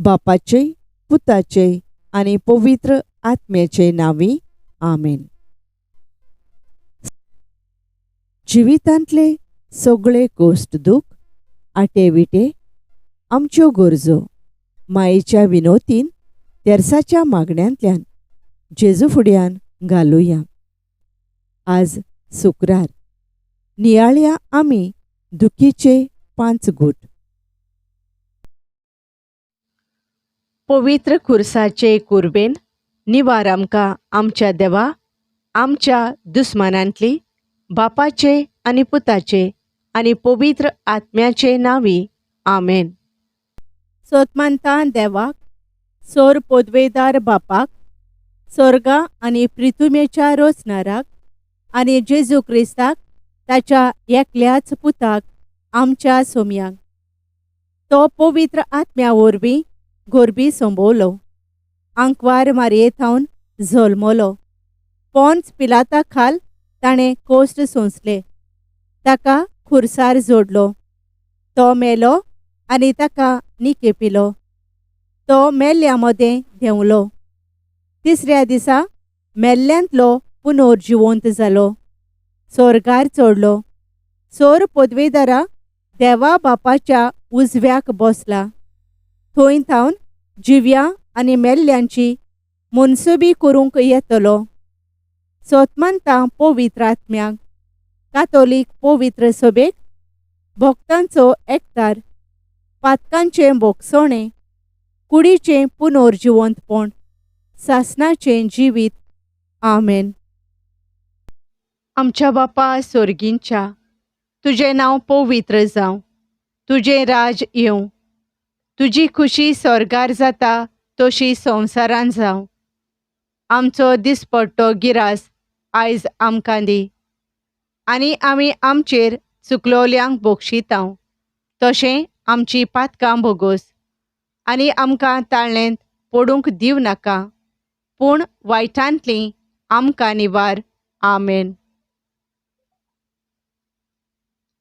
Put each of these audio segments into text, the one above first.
बापाचे, पुताचे आनी पवित्र आत्म्याचे नांवी, आमेन. जिवितांतले सगळे कोश्ट दूख, आटे विटे, आमच्यो गरजो मायेच्या विनोतीन तेर्साच्या मागण्यांतल्यान जेजू फुड्यान घालुया. आज शुक्रार, नियाळया आमी दुखीचे 5 गूट. पवित्र खुर्साचे कुर्बेन निवार आमकां आमच्या देवा, आमच्या दुस्मानांतली, बापाचे आनी पुताचे आनी पवित्र आत्म्याचे नांवी, आमेन. सोतमानता देवाक, सोर पोदवेदार बापाक, सोर्गा आनी प्रितुमेच्या रोचनाराक आनी जेजू क्रिस्ताक ताच्या एकल्याच पुताक आमच्या सोम्याक, तो पवित्र आत्म्या वरवीं गोरबी संबवलो, आंकवार मारये थावन जल्मलो, पोंच पिलाता खाल ताणें कोश्ट सोंसले, ताका खुर्सार जोडलो, तो मेलो आनी ताका निकेपिलो, तो मेल्ल्या मदें देंवलो, तिसऱ्या दिसा मेल्ल्यांतलो पुनर्जिवंत जालो, सोर्गार चडलो, सोर पदवेदारा देवा बापाच्या उजव्याक बसला, थंय थावन जिव्या आनी मेल्ल्यांची मनसुबी करूंक येतलो. सोतमानता पवित्र आत्म्याक, कातोलीक पवित्र सभेक, भक्तांचो एकतार, पातकांचें भोगसणें, कुडीचें पुनर्जिवंतपण, सासणाचें जिवीत, आमेन. आमच्या बापा सोर्गींच्या, तुजें नांव पवित्र जावं, तुजें राज येवं, तुजी खुशी स्वर्गार जाता तशी संवसारान जावं. आमचो दिसपट्टो गिरास आयज आमकां दी, आनी आमी आमचेर चुकलोल्यांक बोगशितांव, तशें आमची पातकां भोगोस, आनी आमकां ताळ्ळेंत पडूंक दिवं नाका, पूण वायटांतली आमकां निवार, आमेन.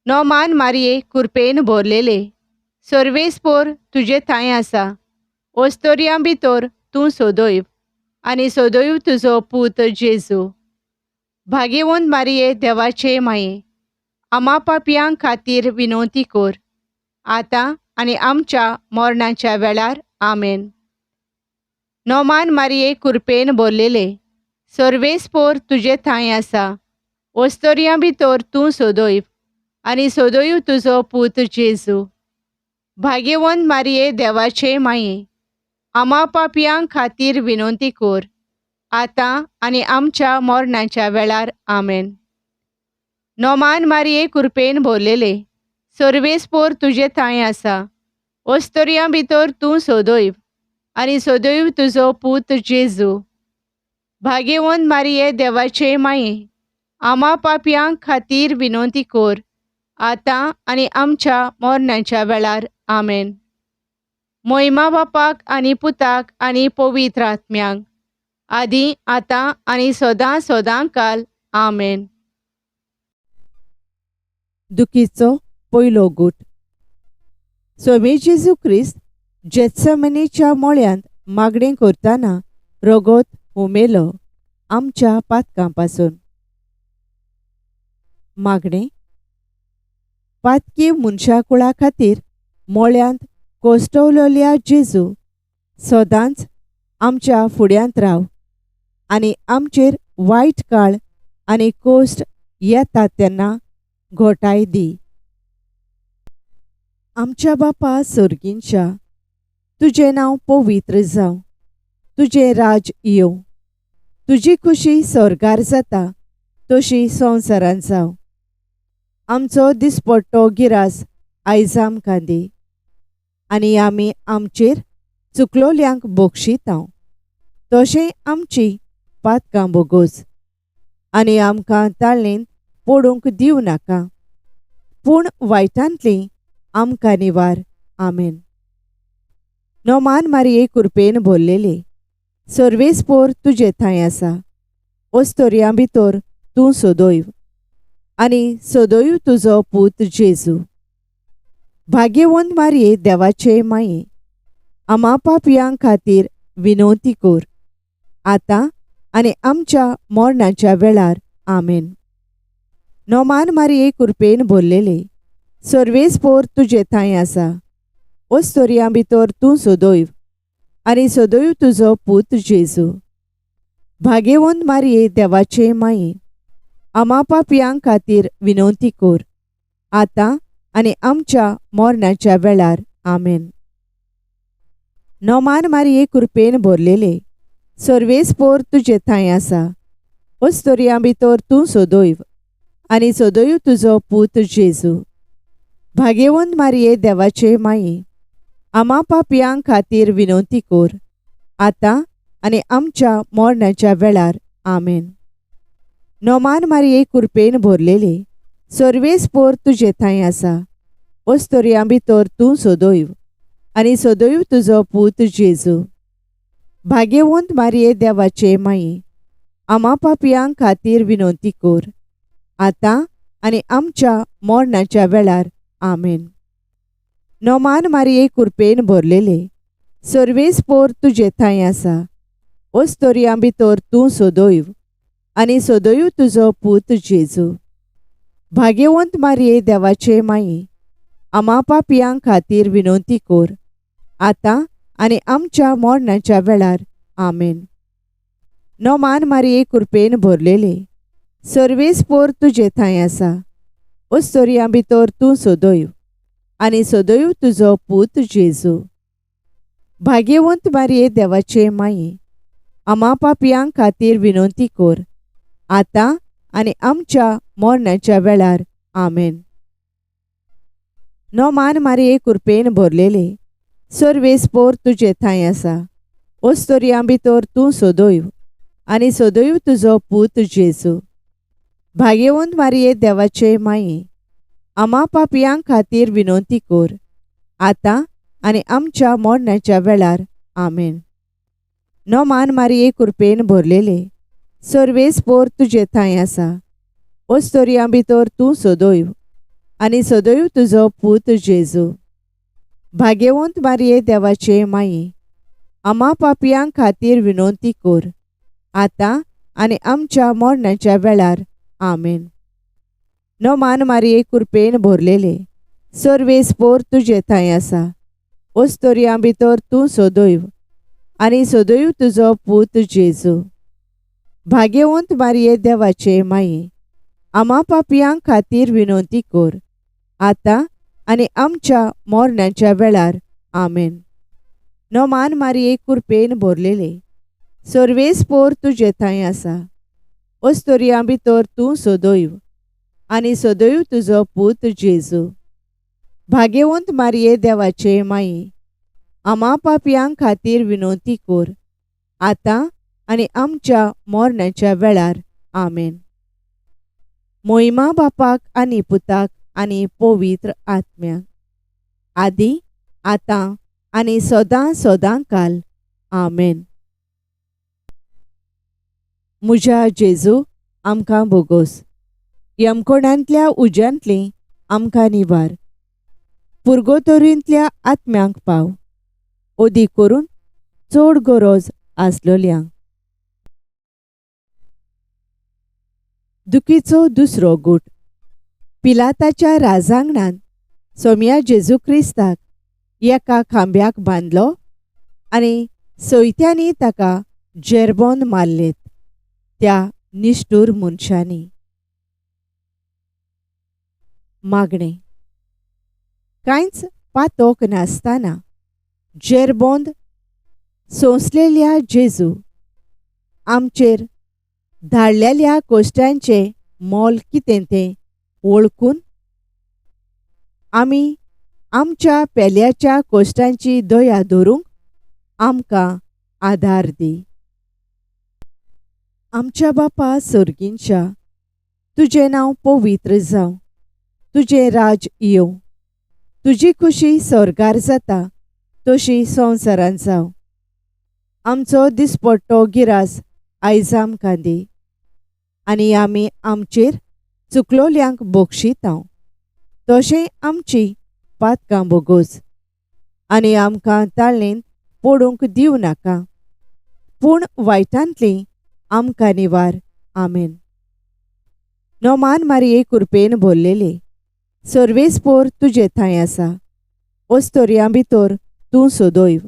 नोमान मारये कुरपेन भरलेले, सर्वेस्पोर तुजे थांय आसा, ओस्तोरयां भितर तूं सोदोयव आनी सोदोयव तुजो पूत जेजू. भागेवंत मारये देवाचे माये, आमा पापयां खातीर विनवती कर, आतां आनी आमच्या मरणाच्या वेळार, आमेन. नोमान मारये कुरपेन भरलेले, सर्वेस्पोर तुजे थांय आसा, ओस्तोरयां भितर तूं सोदोयव आनी सोदोयव तुजो पूत जेजू. भागेवंत मारये देवाचे माये, आमा पापयां खातीर विनवती कर, आतां आनी आमच्या मरणाच्या वेळार, आमेन. नोमान मारये कुरपेन भरलेले, सर्वेस्पोर तुजे थांय आसा, ओस्तोरयां भितर तूं सोदोयव आनी सोदोयव तुजो पूत जेजू. भागेवंत मारये देवाचे माये, आमा पापयां खातीर विनवती कर, आतां आनी आमच्या मरणाच्या वेळार, आमेन. मोहिमा बापाक आनी पुताक आनी पवित्र आत्म्याक, आदी आतां आनी सदां सदां काल, आमेन. दुखीचो पयलो गूट. स्वामी जेजू क्रिस्त जेत्समनीच्या मळ्यांत मागणें करतना रगत हुमेलो आमच्या पातकां पासून. मागणें पातकी मनशाकुळा खातीर मळ्यांत कोश्टवलेल्या जेजू सदांच आमच्या फुड्यांत राव आनी आमचेर वायट काळ आनी कोश्ट येता तेन्ना घोटाय दी. आमच्या बापा सोर्गींच्या, तुजें नांव पवित्र जावं, तुजें राज येवं, तुजी खुशी स्वर्गार जाता तशी संवसारांत जावं. आमचो दिसपट्टो गिरास आयज आमकां दी, आनी आमी आमचेर चुकलोल्यांक बोगशितांव, तशें आमची पातकां बोगोस, आनी आमकां ताळेंत पडूंक दिवं नाका, पूण वायटांतली आमकां निवार, आमेन. नोमान मारये कुरपेन भरलेले, सर्वेस्पोर तुजे थांय आसा, ओस्तोरयां भितर तूं सोदोयव आनी सोदोयव तुजो पूत जेजू. भाग्यवंत मारये देवाचे माये, आमा पापयां खातीर विनवती कर, आतां आनी आमच्या मरणाच्या वेळार. आमेन. नोमान मारिये कृपेन भरलेले, सर्वेस्पोर तुजे थांय आसा. ओस्तोरयां भितर तूं सदैव आनी सदैव तुजो पूत जेजू. भाग्यवंत मारिये देवाचे माये, आमा पापयां खातीर विनवती कर, आतां आनी आमच्या मरणाच्या वेळार. आमेन. नोमान मारिये कृपेन भरलेले, सर्वेस्पोर तुजे थांय आसा. ओस्तोरयां भितर तूं सदैव आनी सदैव तुजो पूत जेजू. भाग्यवंत मारिये देवाचे माये, आमा पापयां खातीर विनवती कर, आतां आनी आमच्या मरणाच्या वेळार. आमेन. नोमान मारिये कृपेन भरलेले, सर्वेस्पोर तुजे थांय आसा. ओस्तोरयां भितर तूं सदैव आनी सदैव तुजो पूत जेजू. भाग्यवंत मारिये देवाचे माये, आमा पापयां खातीर विनवती कर, आतां आनी आमच्या मरणाच्या वेळार. आमेन. नोमान मारिये कृपेन भरलेले, सर्वेस्पोर तुजे थांय आसा. ओस्तोरयां भितर तूं सदैव आनी सदैव तुजो पूत जेजू. भाग्यवंत मारिये देवाचे माये, आमा पापयां खातीर विनवती कर, आतां आनी आमच्या मरणाच्या वेळार. आमेन. नोमान मारिये कृपेन भरलेले, सर्वेस्पोर तुजे थांय आसा. ओस्तोरयां भितर तूं सदैव आनी सदैव तुजो पूत जेजू. भाग्यवंत मारिये देवाचे माये, आमा पापयां खातीर विनवती कर, आतां आनी आमच्या मरणाच्या वेळार. आमेन. नोमान मारिये कृपेन भरलेले, सर्वेस्पोर तुजे थांय आसा. ओस्तोरयां भितर तूं सदैव आनी सदैव तुजो पूत जेजू. भाग्यवंत मारिये देवाचे माये, आमा पापयां खातीर विनवती कर, आतां आनी आमच्या मरणाच्या वेळार. आमेन. नोमान मारिये कृपेन भरलेले, सर्वेस्पोर तुजे थांय आसा. ओस्तोरयां भितर तूं सदैव आनी सदैव तुजो पूत जेजू. भाग्यवंत मारिये देवाचे माये, आमा पापयां खातीर विनवती कर, आतां आनी आमच्या मरणाच्या वेळार. आमेन. नोमान मारिये कृपेन भरलेले, सर्वेस्पोर तुजे थांय आसा. ओस्तोरयां भितर तूं सदैव आनी सदैव तुजो पूत जेजू. भाग्यवंत मारिये देवाचे माये, आमा पापयां खातीर विनवती कर, आतां आनी आमच्या मरणाच्या वेळार. आमेन. नोमान मारिये कृपेन भरलेले, सर्वेस्पोर तुजे थांय आसा. ओस्तोरयां भितर तूं सदैव आनी सदैव तुजो पूत जेजू. भाग्यवंत मारिये देवाचे माये, आमा पापयां खातीर विनवती कर, आतां आनी आमच्या मरणाच्या वेळार. आमेन. मोहिमा बापाक आनी पुताक आनी पवित्र आत्म्याक, आदी आतां आनी सदां सदां काल. आमेन. म्हज्या जेजू, आमकां बोगोस. यमकोणांतल्या उज्यांतली आमकां निवार. पुर्गोतोरींतल्या आत्म्यांक पाव, ओदी करून चड गरज आसलोल्यांक. दुखीचो दुसरो गूट. पिलाताच्या राजांगणांत सोमया जेजू क्रिस्ताक एका खांब्याक बांदलो आनी सयत्यांनी ताका जेरबोन मारलेत त्या निश्ठूर मनशांनी. मागणें. कांयच पातोक नासतना जेरबोंद सोंसलेल्या जेजू, आमचेर धाडलेल्या कोश्टांचें मोल कितें तें वळखून आमी आमच्या पेल्याच्या कोश्टांची दया धरूंक आमकां आदार दी. आमच्या बापा सर्गींच्या, तुजें नांव पवित्र जावं, तुजें राज येवं, तुजी खुशी स्वर्गार जाता तशी संवसारांत जावं. आमचो दिसपट्टो गिरास आयज आमकां दी आनी आमी आमचेर चुकलोल्यांक बक्षितांव तशें आमची पातकां बोगोस आनी आमकां ताळणेंत पडूंक दिवं नाका, पूण वायटांतली आमकां निवार. आमेन. नोमान मारये कुरपेन भरलेले, सर्वेस्पोर तुजे थंय आसा, ओस्तोरयां भितर तूं सदैव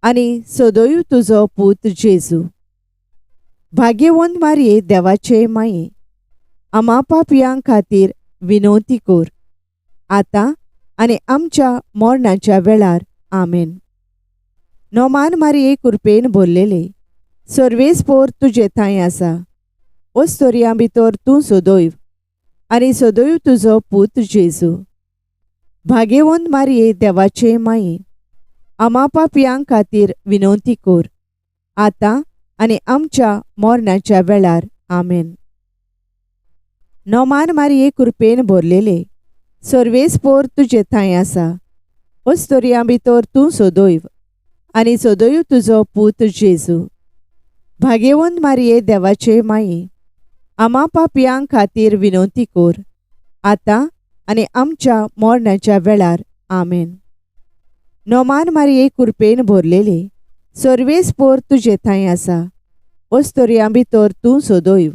आनी सदैव तुजो पूत जेजू. भाग्यवंत मारये देवाचे माये, आमा पापयां खातीर विनवती कर, आतां आनी आमच्या मरणाच्या वेळार. आमेन. नोमान मारये कुरपेन भरलेले, सर्वेस्पोर तुजे थंय आसा, ओस्तोरयां भितर तूं सदैव आनी सदैव तुजो पूत जेजू. भाग्यवंत मारये देवाचे माये, आमा पापयां खातीर विनवती कर, आतां आनी आमच्या मरणाच्या वेळार. आमेन. नोमान मारये कुरपेन भरलेले, सर्वेस्पोर तुजे थंय आसा, ओस्तोरयां भितर तूं सदैव आनी सदैव तुजो पूत जेजू. भाग्यवंत मारये देवाचे माये, आमा पापयां खातीर विनवती कर, आतां आनी आमच्या मरणाच्या वेळार. आमेन. नोमान मारये कुरपेन भरलेले, सर्वेस्पोर तुजे थंय आसा, ओस्तोरयां भितर तूं सदैव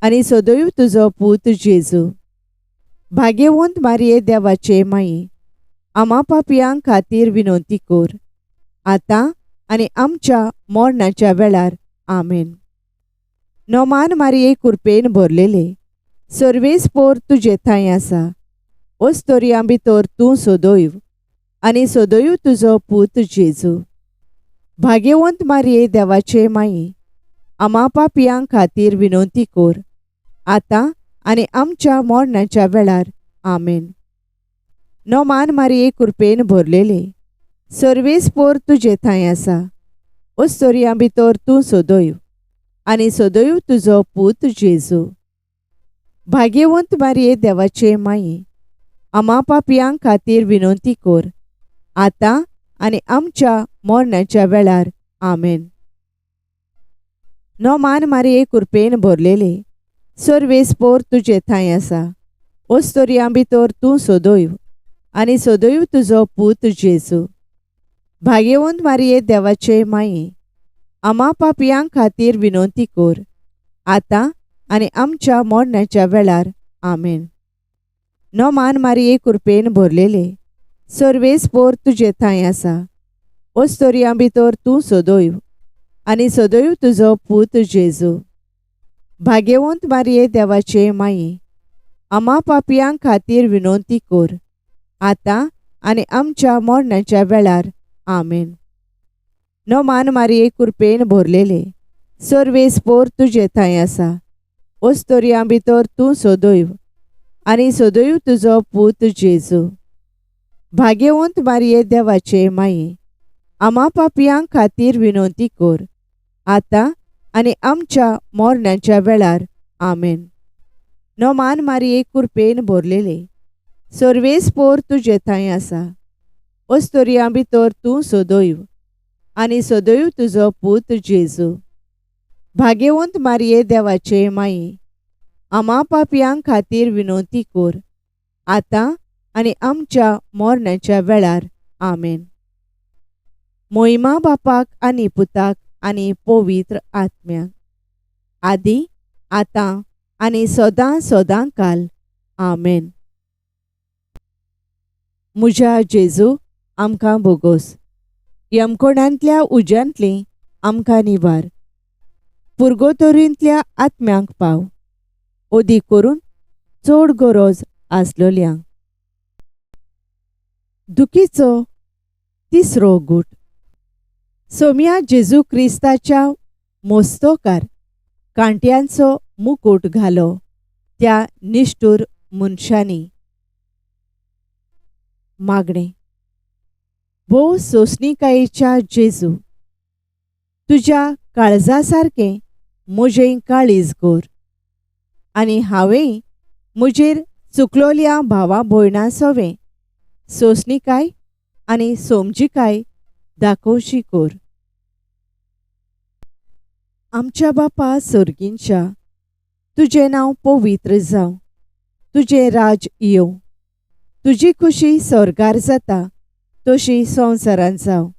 आनी सदैव तुजो पूत जेजू. भाग्यवंत मारये देवाचे माये, आमा पापयां खातीर विनवती कर, आतां आनी आमच्या मरणाच्या वेळार. आमेन. नोमान मारये कुरपेन भरलेले, सर्वेस्पोर तुजे थंय आसा, ओस्तोरयां भितर तूं सदैव आनी सदैव तुजो पूत जेजू. भाग्यवंत मारये देवाचे माये, आमा पापयां खातीर विनवती कर, आतां आनी आमच्या मरणाच्या वेळार. आमेन. नोमान मारये कुरपेन भरलेले, सर्वेस्पोर तुजे थंय आसा, ओस्तोरयां भितर तूं सदैव आनी सदैव तुजो पूत जेजू. भाग्यवंत मारये देवाचे माये, आमा पापयां खातीर विनवती कर, आतां आनी आमच्या मरणाच्या वेळार. आमेन. नोमान मारये कुरपेन भरलेले, सर्वेस्पोर तुजे थंय आसा, ओस्तोरयां भितर तूं सदैव आनी सदैव तुजो पूत जेजू. भाग्यवंत मारये देवाचे माये, आमा पापयां खातीर विनवती कर, आतां आनी आमच्या मरणाच्या वेळार. आमेन. नोमान मारये कुरपेन भरलेले, सर्वेस्पोर तुजे थंय आसा, ओस्तोरयां भितर तूं सदैव आनी सदैव तुजो पूत जेजू. भाग्यवंत मारये देवाचे माये, आमा पापयां खातीर विनवती कर, आतां आनी आमच्या मरणाच्या वेळार. आमेन. नोमान मारये कुरपेन भरलेले, सर्वेस्पोर तुजे थंय आसा, ओस्तोरयां भितर तूं सदैव आनी सदैव तुजो पूत जेजू. भाग्यवंत मारये देवाचे माये, आमा पापयां खातीर विनवती कर, आतां आनी आमच्या मरणाच्या वेळार. आमेन. नोमान मारये कुरपेन भरलेले, सर्वेस्पोर तुजे थंय आसा, ओस्तोरयां भितर तूं सदैव आनी सदैव तुजो पूत जेजू. भाग्यवंत मारये देवाचे माये, आमा पापयां खातीर विनवती कर, आतां आनी आमच्या मरणाच्या वेळार. आमेन. मोहिमा बापाक आनी पुताक आनी पवित्र आत्म्याक, आदी आतां आनी सदां सदां काल. आमेन. म्हज्या जेजू, आमकां भोगोस, यमकोणांतल्या उज्यांतली आमकां निवार, पुर्गोतोरींतल्या आत्म्यांक पाव, ओदी करून चड गरज आसलोल्यांक. दुखीचो तिसरो गूट. सोम्या जेजू क्रिस्ताच्या मोस्तोकार कांट्यांचो मुकूट घालो त्या निश्ठूर मनशांनी. मागणें. भोव सोंसणीकायेच्या जेजू, तुज्या काळजा सारकें म्हजें काळीज कर आनी हांवें म्हजेर चुकलोल्या भावा भयणां सवें सोंसणीकाय आनी समजिकाय दाखोवची कर. आमच्या बापा सर्गींच्या, तुजें नांव पवित्र जावं, तुजें राज येवं, तुजी खुशी स्वर्गार जाता तशी संवसारांत जावं.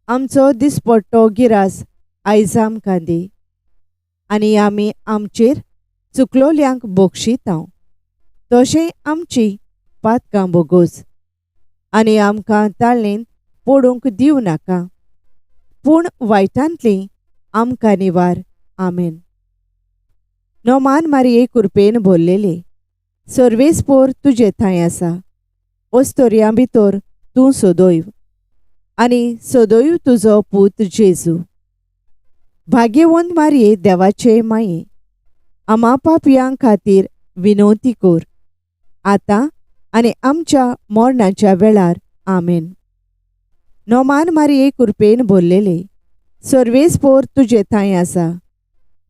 आमचो दिसपट्टो गिरास आयज आमकां दी आनी आमी आमचेर चुकलोल्यांक बक्षितांव तशें आमची पातकां बोगोस आनी आमकां ताळेंत पडूंक दिवं नाका पूण वायटांतली आमकां निवार. आमेन. नोमान मारये कुरपेन भरलेले सर्वेस्पोर तुजे थंय आसा ओस्तोरयां भितर तूं सदैव आनी सदैव तुजो पूत जेजू. भाग्यवंत मारये देवाचे माये आमा पापयां खातीर विनवती कर आतां आनी आमच्या मरणाच्या वेळार. आमेन. नोमान मारये कुरपेन भरलेले सर्वेस्पोर तुजे थंय आसा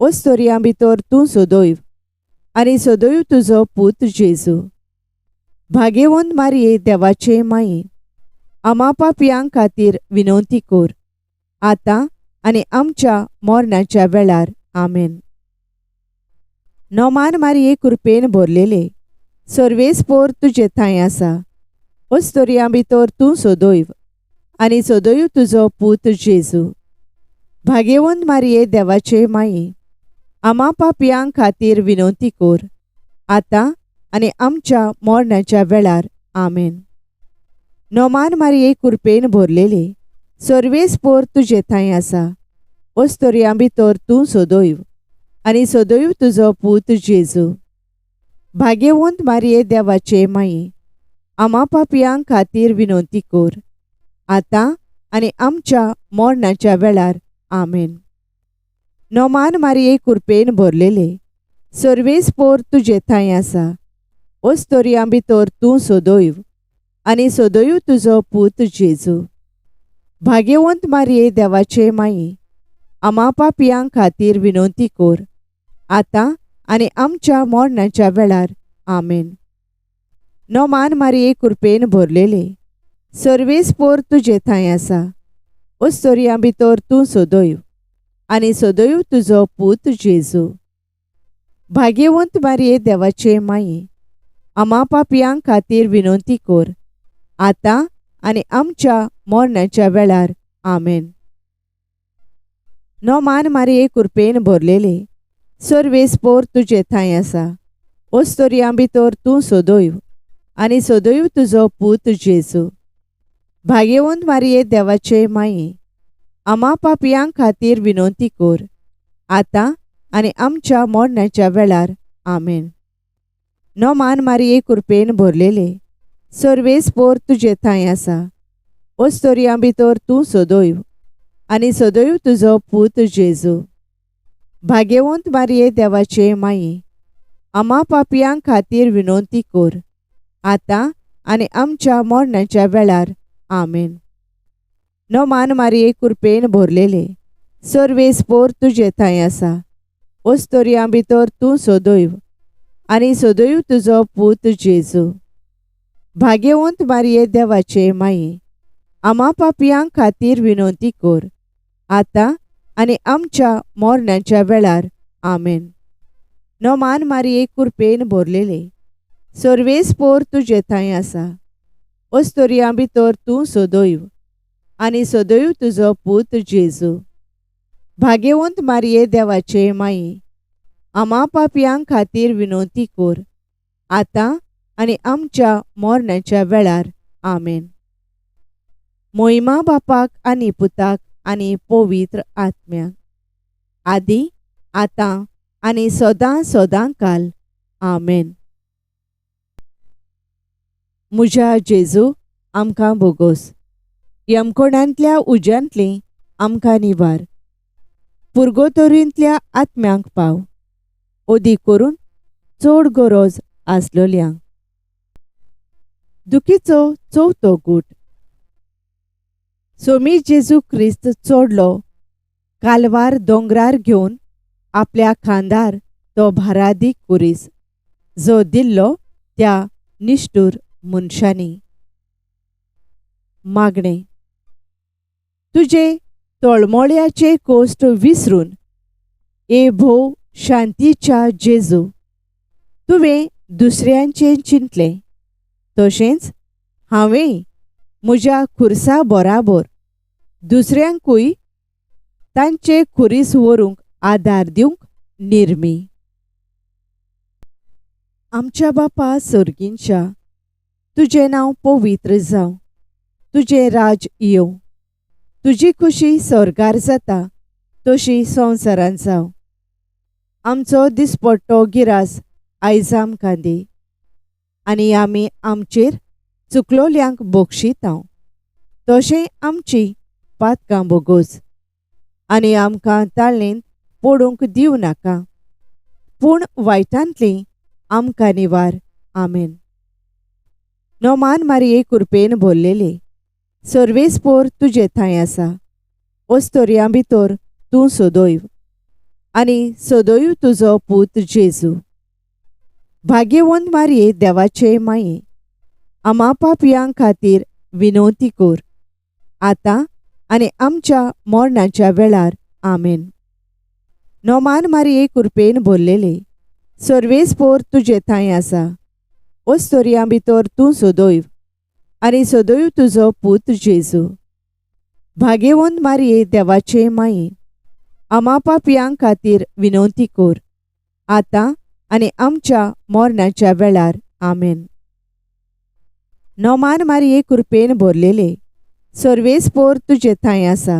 ओस्तोरयां भितर तूं सदैव आनी सदैव तुजो पूत जेजू. भाग्यवंत मारये देवाचे माये आमा पापयां खातीर विनवती कर आतां आनी आमच्या मरणाच्या वेळार. आमेन. नोमान मारये कुरपेन भरलेले सर्वेस्पोर तुजे थंय आसा ओस्तोरयां भितर तूं सदैव आनी सदैव तुजो पूत जेजू. भाग्यवंत मारये देवाचे माये आमा पापयां खातीर विनवती कर आतां आनी आमच्या मरणाच्या वेळार. आमेन. नोमान मारये कुरपेन भरलेले सर्वेस्पोर तुजे थंय आसा ओस्तोरयां भितर तूं सदैव आनी सदैव तुजो पूत जेजू. भाग्यवंत मारये देवाचे माये आमा पापयां खातीर विनवती कर आतां आनी आमच्या मरणाच्या वेळार. आमेन. नोमान मारये कुरपेन भरलेले सर्वेस्पोर तुजे थंय आसा ओस्तोरयां भितर तूं सदैव आनी सदैव तुजो पूत जेजू. भाग्यवंत मारये देवाचे माये आमा पापयां खातीर विनवती कर आतां आनी आमच्या मरणाच्या वेळार. आमेन. नोमान मारये कुरपेन भरलेले सर्वेस्पोर तुजे थंय आसा ओस्तोरयां भितर तूं सदैव आनी सदैव तुजो पूत जेजू. भाग्यवंत मारये देवाचे माये आमा पापयां खातीर विनवती कर आतां आनी आमच्या मरणाच्या वेळार. आमेन. नोमान मारये कुरपेन भरलेले सर्वेस्पोर तुजे थंय आसा ओस्तोरयां भितर तूं सदैव आनी सदैव तुजो पूत जेजू. भाग्यवंत मारये देवाचे माये आमा पापयां खातीर विनवती कर आतां आनी आमच्या मरणाच्या वेळार. आमेन. नोमान मारये कुरपेन भरलेले सर्वेस्पोर तुजे थंय आसा ओस्तोरयां भितर तूं सदैव आनी सदैव तुजो पूत जेजू. भाग्यवंत मारये देवाचे माये आमा पापयां खातीर विनवती कर आतां आनी आमच्या मरणाच्या वेळार. आमेन. नोमान मारये कुरपेन भरलेले सर्वेस्पोर तुजे थंय आसा ओस्तोरयां भितर तूं सदैव आनी सदैव तुजो पूत जेजू. भाग्यवंत मारये देवाचे माये आमा पापयां खातीर विनवती कर आतां आनी आमच्या मरणाच्या वेळार. आमेन. नोमान मारये कुरपेन भरलेले सर्वेस्पोर तुजे थंय आसा ओस्तोरयां भितर तूं सदैव आनी सदैव तुजो पूत जेजू. भाग्यवंत मारये देवाचे माये आमा पापयां खातीर विनवती कर आतां आनी आमच्या मरणाच्या वेळार. आमेन. मोहिमा बापाक आनी पुताक आनी पवित्र आत्म्याक, आदी आतां आनी सदां सदां काल. आमेन. म्हज्या जेजू आमकां बोगोस यमकोणांतल्या उज्यांतली आमकां निवार पुर्गोतोरींतल्या आत्म्यांक पाव ओदी करून चड गरज आसलोल्यांक. दुखीचो चवथो गूट. सोमी जेजू क्रिस्त चडलो कालवार दोंगरार घेवन आपल्या खांदार तो भारादीक कुरीस जो दिल्लो त्या निश्ठूर मनशांनी. मागणें. तुजे तळमळ्याचे कोश्ट विसरून ए भोव शांतीच्या जेजू तुवें दुसऱ्यांचें चिंतलें तशेंच हांवें म्हज्या खुर्सा बराबर दुसऱ्यांकूय तांचे खुरीस व्हरूंक आदार दिवंक निर्मी. आमच्या बापा सर्गींच्या, तुजें नांव पवित्र जावं, तुजें राज येवं, तुजी खुशी स्वर्गार जाता तशी संवसारांत जावं. आमचो दिसपट्टो गिरास आयज आमकां दी आनी आमी आमचेर चुकलोल्यांक बक्षितांव तशें आमची पातकां बोगोस आनी आमकां ताळेंत पडूंक दिवं नाका, पूण वायटांतली आमकां निवार. आमेन. नोमान मारये कुरपेन भरलेले, सर्वेस्पोर तुजे थंय आसा, ओस्तोरयां भितर तूं सदैव आनी सदैव तुजो पूत जेजू. भाग्यवंत मारये देवाचे माये, आमा पापयां खातीर विनवती कर, आतां आनी आमच्या मरणाच्या वेळार. आमेन. नोमान मारये कुरपेन भरलेले, सर्वेस्पोर तुजे थंय आसा, ओस्तोरयां भितर तूं सदैव आनी सदैव तुजो पूत जेजू. भाग्यवंत मारये देवाचे माये, आमा पापयां खातीर विनवती कर, आतां आनी आमच्या मरणाच्या वेळार. आमेन. नोमान मारये कुरपेन भरलेले, सर्वेस्पोर तुजे थंय आसा,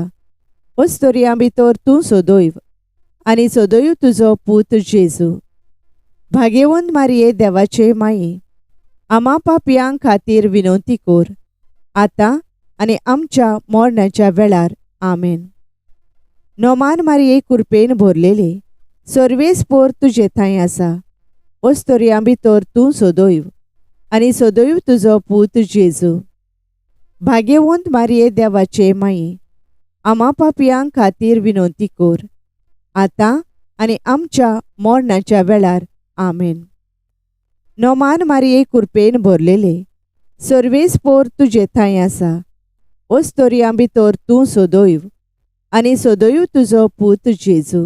ओस्तोरयां भितर तूं सदैव आनी सदैव तुजो पूत जेजू. भाग्यवंत मारये देवाचे माये, आमा पापयां खातीर विनवती कर, आतां आनी आमच्या मरणाच्या वेळार. आमेन. नोमान मारये कुरपेन भरलेले, सर्वेस्पोर तुजे थंय आसा, ओस्तोरयां भितर तूं सदैव आनी सदैव तुजो पूत जेजू. भाग्यवंत मारये देवाचे माये, आमा पापयां खातीर विनवती कर, आतां आनी आमच्या मरणाच्या वेळार. आमेन. नोमान मारये कुरपेन भरलेले, सर्वेस्पोर तुजे थंय आसा, ओस्तोरयां भितर तूं सदैव आनी सदैव तुजो पूत जेजू.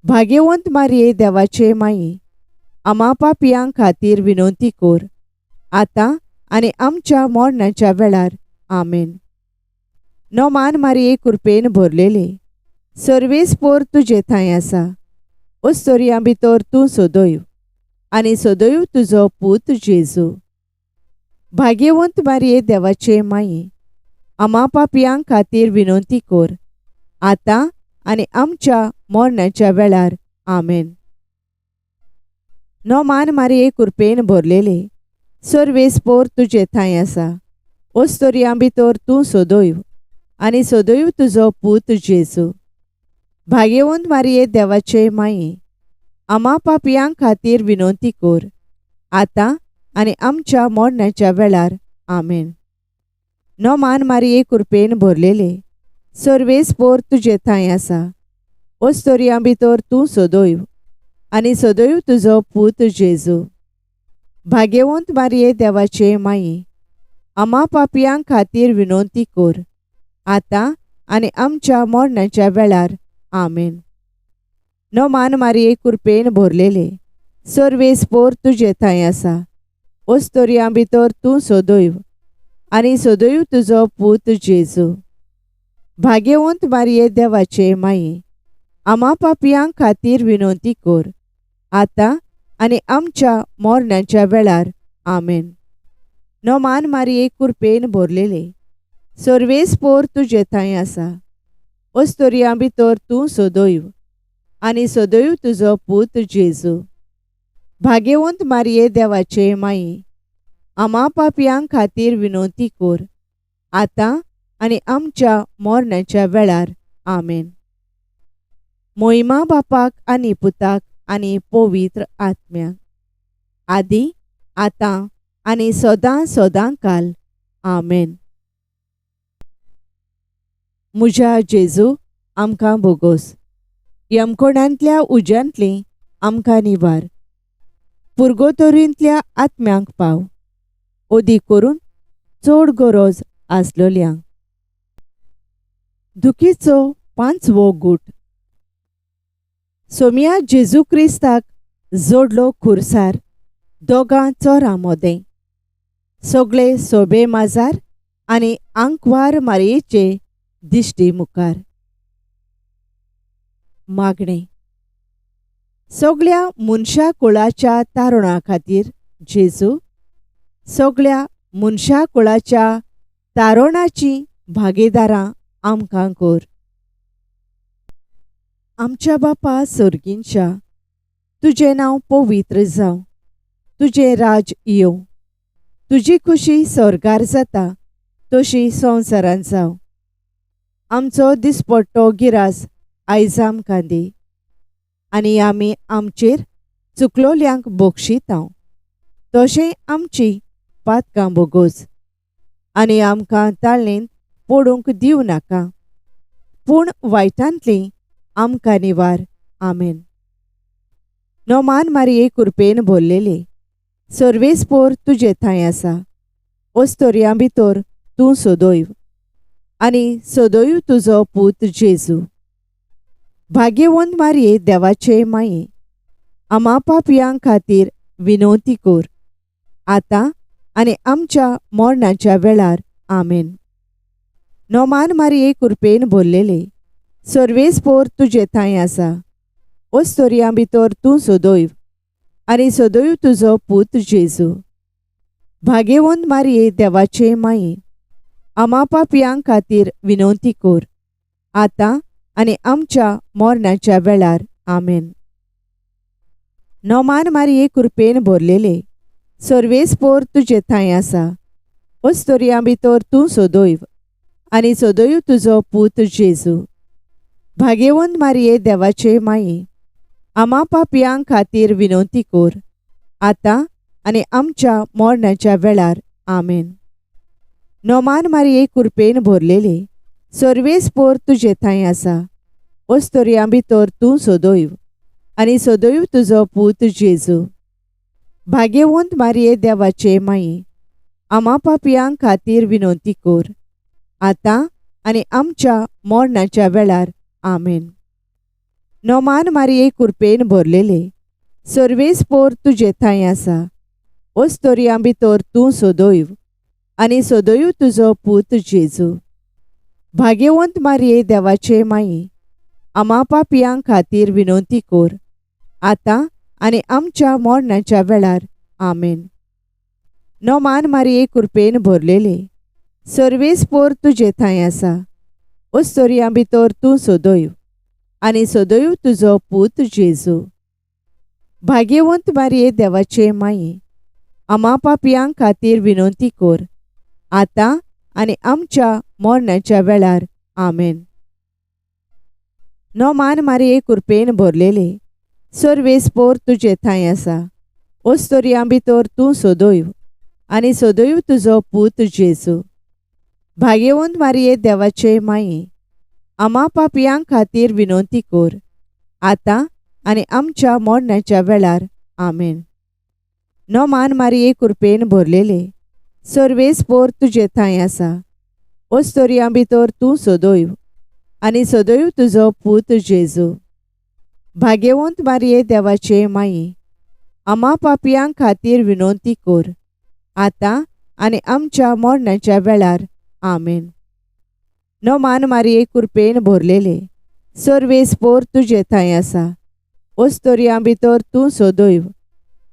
भाग्यवंत मारये देवाचे माये, आमा पापयां खातीर विनवती कर, आतां आनी आमच्या मरणाच्या वेळार. आमेन. नोमान मारये कुरपेन भरलेले, सर्वेस्पोर तुजे थंय आसा, ओस्तोरयां भितर तूं सदैव आनी सदैव तुजो पूत जेजू. भाग्यवंत मारये देवाचे माये, आमा पापयां खातीर विनवती कर, आतां आनी आमच्या मरणाच्या वेळार. आमेन. नोमान मारये कुरपेन भरलेले, सर्वेस्पोर तुजे थंय आसा, ओस्तोरयां भितर तूं सदैव आनी सदैव तुजो पूत जेजू. भाग्यवंत मारये देवाचे माये, आमा पापयां खातीर विनवती कर, आतां आनी आमच्या मरणाच्या वेळार. आमेन. नोमान मारये कुरपेन भरलेले, सर्वेस्पोर तुजे थंय आसा, ओस्तोरयां भितर तूं सदैव आनी सदैव तुजो पूत जेजू. भाग्यवंत मारये देवाचे माये, आमा पापयां खातीर विनवती कर, आतां आनी आमच्या मरणाच्या वेळार. आमेन. नोमान मारये कुरपेन भरलेले, सर्वेस्पोर तुजे थंय आसा, ओस्तोरयां भितर तूं सदैव आनी सदैव तुजो पूत जेजू. भाग्यवंत मारये देवाचे माये, आमा पापयां खातीर विनवती कर, आतां आनी आमच्या मरणाच्या वेळार. आमेन. नोमान मारये कुरपेन भरलेले, सर्वेस्पोर तुजे थंय आसा, ओस्तोरयां भितर तूं सदैव आनी सदैव तुजो पूत जेजू. भाग्यवंत मारये देवाचे माये, आमा पापयां खातीर विनवती कर, आतां आनी आमच्या मरणाच्या वेळार. आमेन. मोहिमा बापाक आनी पुताक आनी पवित्र आत्म्याक, आदी आतां आनी सदां सदां काल. आमेन. म्हज्या जेजू, आमकां बोगोस, यमकोणांतल्या उज्यांतली आमकां निवार, पुर्गोतोरींतल्या आत्म्यांक पाव, ओदी करून चड गरज आसलोल्यांक. दुखीचो पांचवो गूट. सोमया जेजू क्रिस्ताक जोडलो खुर्सार दोगां चोरां मोदें, सगळे सोबे माजार आनी आंकवार मारयेचे दिश्टी मुखार. मागणें. सगळ्या मनशा कुळाच्या तारुणा खातीर जेजू, सगळ्या मनशा कुळाच्या तारुणाची भागीदारां आमकां कर. आमच्या बापा सर्गींच्या, तुजें नांव पवित्र जावं, तुजें राज येवं, तुजी खुशी स्वर्गार जाता तशी संवसारांत जावं. आमचो दिसपट्टो गिरास आयज आमकां दी आनी आमी आमचेर चुकलोल्यांक बक्षितांव तशें आमची पातकां बोगोस आनी आमकां ताळणेंत पडूंक दिवं नाका, पूण वायटांतली आमकां निवार. आमेन. नोमान मारिये कुरपेन भरलेले, सर्वेस्पोर तुजे थंय आसा, ओस्तोरयां भितर तूं सदैव आनी सदैव तुजो पूत जेजू. भाग्यवंत मारिये देवाचे माये, आमा पापयां खातीर विनवती कर, आतां आनी आमच्या मरणाच्या वेळार. आमेन. नोमान मारिये कुरपेन भरलेले, सर्वेस्पोर तुजे थंय आसा, ओस्तोरयां भितर तूं सदैव आनी सदैव तुजो पूत जेजू. भाग्यवंत मारिये देवाचे माये, आमा पापयां खातीर विनवती कर, आतां आनी आमच्या मरणाच्या वेळार. आमेन. नोमान मारिये कुरपेन भरलेले, सर्वेस्पोर तुजे थंय आसा, ओस्तोरयां भितर तूं सदैव आनी सदैव तुजो पूत जेजू. भाग्यवंत मारिये देवाचे माये, आमा पापयां खातीर विनवती कर, आतां आनी आमच्या मरणाच्या वेळार. आमेन. नोमान मारिये कुरपेन भरलेले, सर्वेस्पोर तुजे थंय आसा, ओस्तोरयां भितर तूं सदैव आनी सदैव तुजो पूत जेजू. भाग्यवंत मारिये देवाचे माये, आमा पापयां खातीर विनवती कर, आतां आनी आमच्या मरणाच्या वेळार. आमेन. नोमान मारिये कुरपेन भरलेले, सर्वेस्पोर तुजे थंय आसा, ओस्तोरयां भितर तूं सदैव आनी सदैव तुजो पूत जेजू. भाग्यवंत मारिये देवाचे माये, आमा पापयां खातीर विनवती कर, आतां आनी आमच्या मरणाच्या वेळार. आमेन. नोमान मारिये कुरपेन भरलेले, सर्वेस्पोर तुजे थंय आसा, ओस्तोरयां भितर तूं सदैव आनी सदैव तुजो पूत जेजू. भाग्यवंत मारिये देवाचे माये, आमा पापयां खातीर विनवती कर, आतां आनी आमच्या मरणाच्या वेळार. आमेन. नोमान मारिये कुरपेन भरलेले, सर्वेस्पोर तुजे थंय आसा, ओस्तोरयां भितर तूं सदैव आनी सदैव तुजो पूत जेजू. भाग्यवंत मारिये देवाचे माये, आमा पापयां खातीर विनवती कर, आतां आनी आमच्या मरणाच्या वेळार. आमेन. नोमान मारिये कुरपेन भरलेले, सर्वेस्पोर तुजे थंय आसा, ओस्तोरयां भितर तूं सदैव आनी सदैव तुजो पूत जेजू. भाग्यवंत मारिये देवाचे माये, आमा पापयां खातीर विनवती कर, आतां आनी आमच्या मरणाच्या वेळार. आमेन. नोमान मारिये कुरपेन भरलेले, सर्वेस्पोर तुजे थंय आसा, ओस्तोरयां भितर तूं सदैव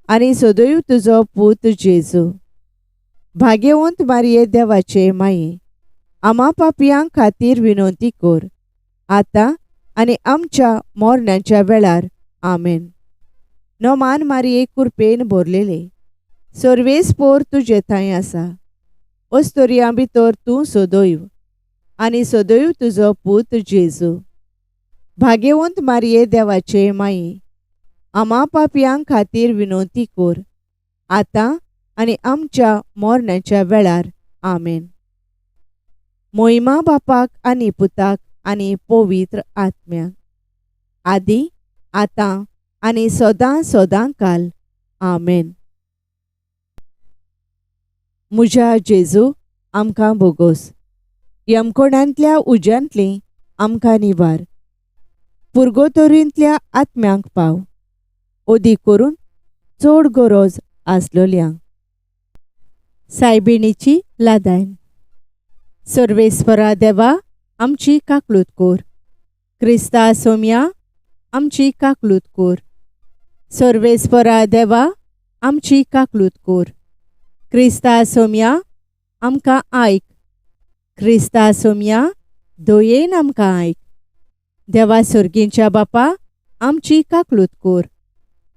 आनी सदैव तुजो पूत जेजू. भाग्यवंत मारिये देवाचे माये, आमा पापयां खातीर विनवती कर, आतां आनी आमच्या मरणाच्या वेळार. आमेन. नोमान मारिये कुरपेन भरलेले, सर्वेस्पोर तुजे थंय आसा, ओस्तोरयां भितर तूं सदैव आनी सदैव तुजो पूत जेजू. भाग्यवंत मारिये देवाचे माये, आमा पापयां खातीर विनवती कर, आतां आनी आमच्या मरणाच्या वेळार. आमेन. मोहिमा बापाक आनी पुताक आनी पवित्र आत्म्याक, आदी आतां आनी सदां सदां काल. आमेन. म्हज्या जेजू, आमकां बोगोस, यमकोणांतल्या उज्यांतली आमकां निवार, पुर्गोतोरींतल्या आत्म्यांक पाव, ओदी करून चड गरज आसलोल्यांक. सायबिणीची लादायन. सर्वेस्परा देवा, आमची काकळूत कोर. क्रिस्ता सोम्या, आमची काकळूत कोर. सर्वेस्परा देवा, आमची काकळूत कोर. क्रिस्ता सोम्या, आमकां आयक. क्रिस्ता सोम्या, दयेन आमकां आयक. देवा सर्गींच्या बापा, आमची काकळूत कोर.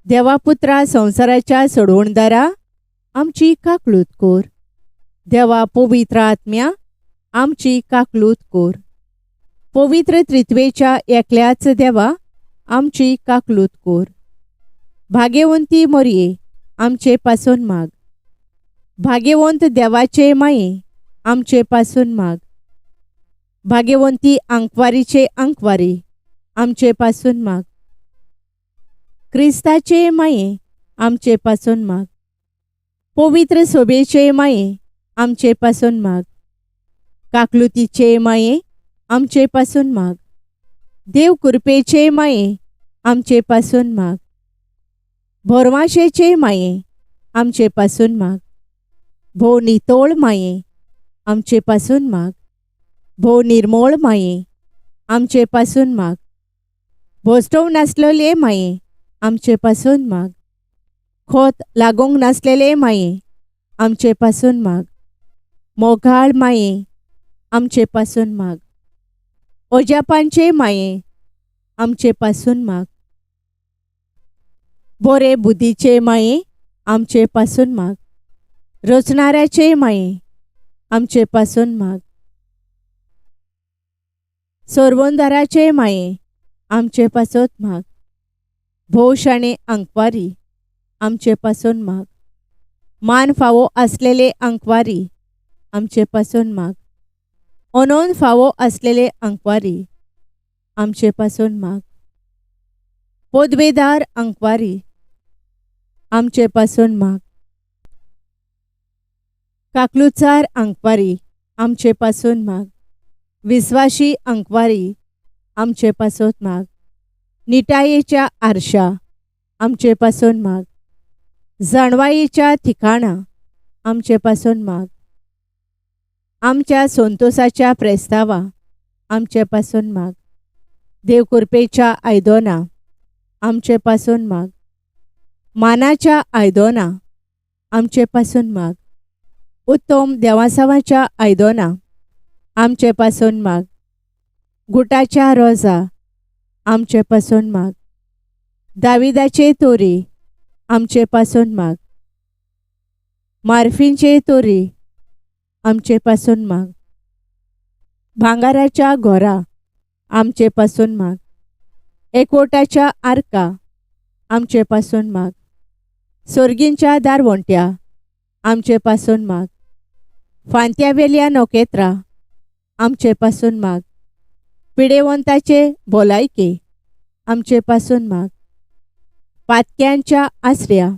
देवा पुत्रा संवसाराच्या सोडवणदारा, आमची काकळूत कोर. देवा पवित्र आत्म्या, आमची काकळूत कोर. पवित्र त्रित्वेच्या एकल्याच देवा, आमची काकळूत कोर. भाग्यवंती मोरये, आमचे पासून माग. भाग्यवंत देवाचे माये, आमचे पासून माग. भाग्यवंती आंकवारीचे आंकवारी, आमचे पासून माग. क्रिस्ताचे माये, आमचे पासून माग. पवित्र सोबेचे माये, आमचे पासून माग. काकलुतीचे माये, आमचे पासून माग. देव कृपेचे माये, आमचे पासून माग. भोरवाशेचे माये, आमचे पासून माग. भोव नितोळ माये, आमचे पासून माग. भोव निर्मोळ माये, आमचे पासून माग. भोसटोव नासलेले माये, आमचे पासून माग. खोत लागूंक नासलेले माये, आमचे पासून माग. मोगाळ माये, आमचे पासून माग. ओजापांचे माये, आमचे पासून माग. बोरे बुद्धीचे माये, आमचे पासून माग. रचणाऱ्याचे माये, आमचे पासून माग. सोरवंदाराचे माये, आमचे पासत माग. भोव शाणे आंकवारी, आमचे पासून माग. मान फावो आसलेले आंकवारी, आमचे पासून माग. अनोन फावो आसलेले आंकवारी, आमचे पासून माग. पदवेदार आंकवारी, आमचे पासून माग. काकलुचार आंकवारी, आमचे पासून माग. विस्वाशी आंकवारी, आमचे पासत माग. निटायेच्या आरशा, आमचे पासून माग. जाणवायेच्या ठिकाणा, आमचे पासून माग. आमच्या संतोसाच्या प्रेस्तावा, आमचे पासून माग. देव कृपेच्या आयदोना, आमचे पासून माग. मानाच्या आयदोना, आमचे पासून माग. उत्तम देवासावाच्या आयदोना, आमचे पासून माग. गुटाच्या रोजा, आमचे पासून माग. दाविदाचे तोरी, आमचे पासून माग. मार्फींचे तोरी, आमचे पासून माग. भांगाराच्या घोरा, आमचे पासून माग. एकवटाच्या आर्का, आमचे पासून माग. सोर्गींच्या दारवंट्या, आमचे पासून माग. फांत्यावेल्या नखेत्रां, आमचे पासून माग. पिडेवंताचे भलायके, आमचे पासून माग. पातक्यांच्या आसऱ्या,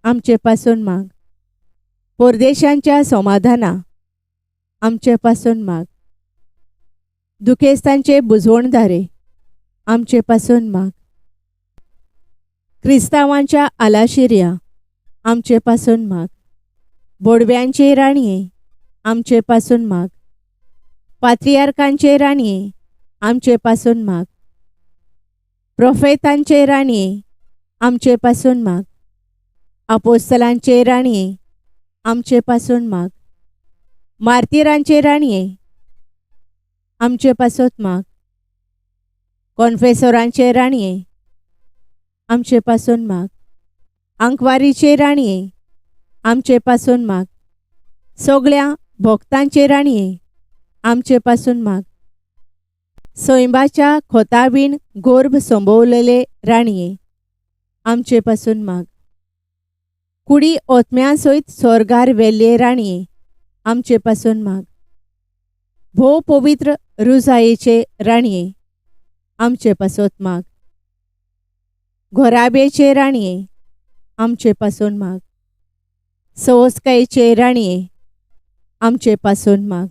आमचे पासून माग. परदेशांच्या समाधाना, आमचे पासून माग. दुखेस्तांचे बुजवणदारे, आमचे पासून माग. क्रिस्तांवांच्या आलाशिऱ्या, आमचे पासून माग. बोडव्यांचे राणये, आमचे पासून माग. पात्रियार्कांचे राणये, आमचे पासून माग. प्रोफेतांचे राणये, आमचे पासून माग. आपोस्तलांचे राणये, आमचे पासून माग. मार्तिरांचे राणये, आमचे पासत माग. कॉन्फेसोरांचे राणये, आमचे पासून माग. आंकवारीचे राणये, आमचे पासून माग. सगळ्या भक्तांचे राणये, आमचे पासून माग. सैंबाच्या खोतावीण गोर्भ संभवलेले राणये, आमचे पासून माग. कुडी ओतम्या सयत स्वर्गार वेल्ले राणये, आमचे पासून माग. भोव पवित्र रुजायेचे राणये, आमचे पासत माग. घोराब्याचे राणये, आमचे पासून माग. सवस्कायेचे राणये, आमचे पासून माग.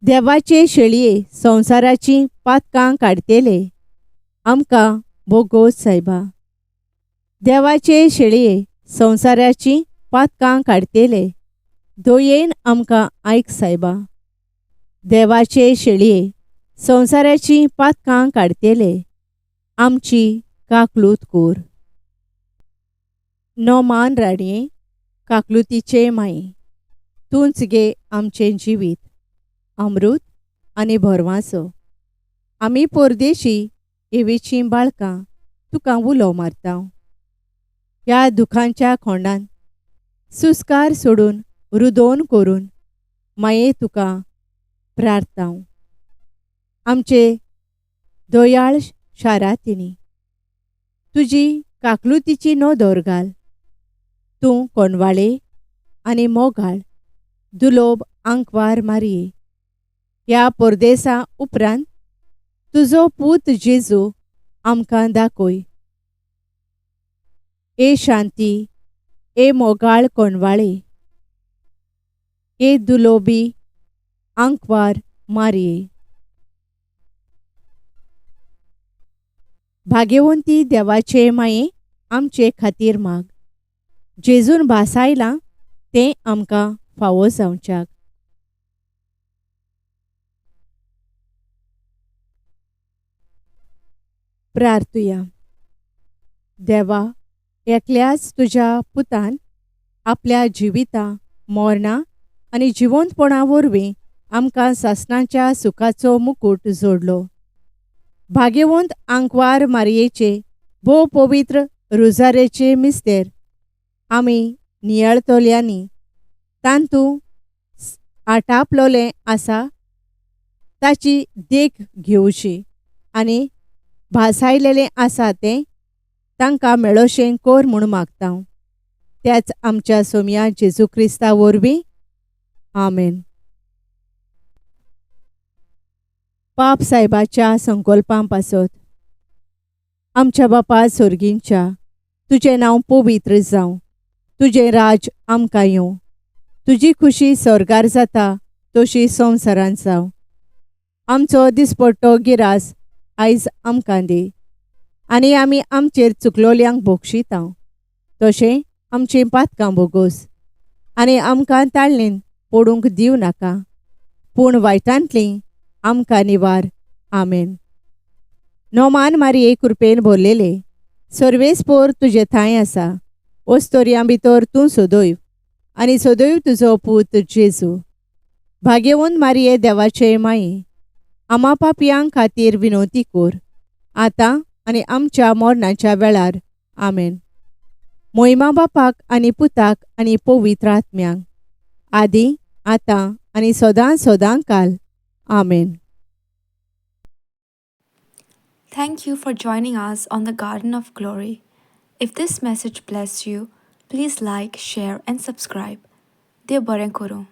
देवाचे शेळये संवसाराची पातकां काडटेले, आमकां भोगोस सायबा. देवाचे शेळये संवसाराची पातकां काडटेले, दयेन आमकां आयक सायबा. देवाचे शेळये संवसाराचीं पातकां काडटेले आमची काकलूत कोर. नोमान राणये काकलुतीचे माये तूंच गे आमचें जिवीत अमृत आनी भरवांसो. आमी परदेशी एवीचीं बाळकां तुका उलो मारता. ह्या दुखांच्या खोंडान सुस्कार सोडून रुदोन करून माये तुका प्रार्थना. आमचे दयाळ शारातिनी तुजी काकलुतीची नदर घाल. तूं कोणवाळे आनी मोगाळ दुलोब आंकवार मारये. ह्या परदेसा उपरांत तुजो पूत जेजू आमकां दाखय. ए शांती, ए मोगाळ कोणवाळे, ए दुलोबी आंकवार मारये. भाग्यवंती देवाचे माये आमचे खातीर माग. जेजून भासायलां तें आमकां फावो जावच्याक. प्रार्थुया. देवा, एकल्याच तुज्या पुतान आपल्या जिविता मरणां आनी जिवंतपणा वरवीं आमकां सासणाच्या सुखाचो मुकूट जोडलो. भाग्यवंत आंकवार मारयेचे भोव पवित्र रोजारेचे मिस्तेर आमी नियाळतल्यांनी तांतू आटापलोलें आसा ताची देख घेवची आनी भासायलेलें आसा तें तांकां मेळोशें कोर म्हूण मागता. त्याच आमच्या सोमया जेजू क्रिस्ता वरवीं. आमेन. पाप साहेबाच्या संकल्पां पासत. आमच्या बापा सोर्गींच्या, तुजें नांव पवित्र जावं, तुजें राज आमकां येवं, तुजी खुशी स्वर्गार जाता तशी संवसारांत जावं. आमचो दिसपट्टो गिरास आयज आमकां दी आनी आमी आमचेर चुकलोल्यांक बोगशिता तशें आमचीं पातकां बोगोस आनी आमकां ताळणेन पडूंक दिवं नाका, पूण वायटांतलीं आमकां निवार. आमेन. नोमान मारये कृपेन भरलेले सर्वेस्पोर तुजे थांय आसा. ओस्तोरयां भितर तूं सदैव आनी सदैव तुजो पूत जेजू. भाग्यवंत मारये देवाचे माये आमा पापयां खातीर विनवती कोर आतां आनी आमच्या मरणाच्या वेळार. आमेन. मोहिमा बापाक आनी पुताक आनी पवित्र आत्म्यांक, आदी आतां आनी सदां सदां काल. आमेन. Thank you for joining us on the Garden of Glory. If this message blessed you, please like, share, and subscribe. देव बरें करूं.